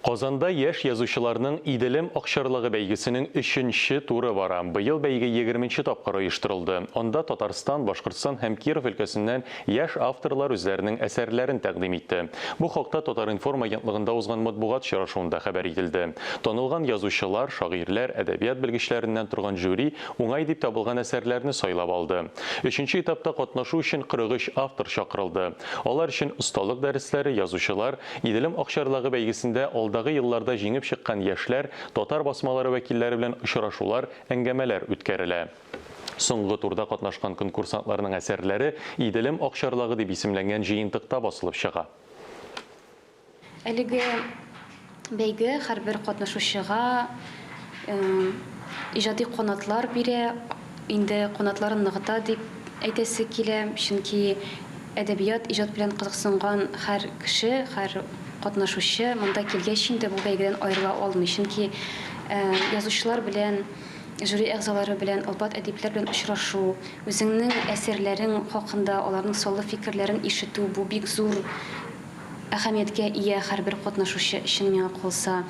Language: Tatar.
Казанда яшь язучыларның Иделем акчарлагы бәйгесенең өченче туры бара. Быел бәйге егерменче тапкыр оештырылды. Анда Татарстан, Башкортстан һәм Киров өлкәсеннән яшь авторлар үзләренең әсәрләрен тәкъдим итте. Бу хакта Татар-информ агентлыгында узган матбугат очрашуында хәбәр ителде. Танылган язучылар, шагыйрьләр, әдәбият белгечләреннән торган жюри уңай дип табылган әсәрләрне сайлап алды. Өченче этапта катнашу өчен 43 автор чакырылды. Алар өчен осталык дәресләре, язучылар, Иделем акчарлагы бәйгесендә алдагы елларда җиңеп чыккан яшьләр, татар басмалары вәкилләре белән очрашулар, әңгәмәләр үткәрелә. Соңгы турда катнашкан конкурсантларның әсәрләре Иделем акчарлагы дип исемләнгән җыентыкта басылып чыга. Әлеге бәйге һәрбер катнашучыга иҗади канатлар бирә, инде канатларын ныгыта дип әйтәсе килә, чөнки әдәбият, иҗат белән кызыксынган һәр кеше, һәр катнашучы монда килгәч инде бу бәйгедән аерыла алмый, чөнки язучылар белән, жюри әгъзалары белән, олпат әдипләр белән очрашу, үзеңнең әсәрләрең хакында аларның саллы фикерләрен ишетү, бу бик зур әһәмияткә ия һәрбер катнашучы өчен, миңа калса.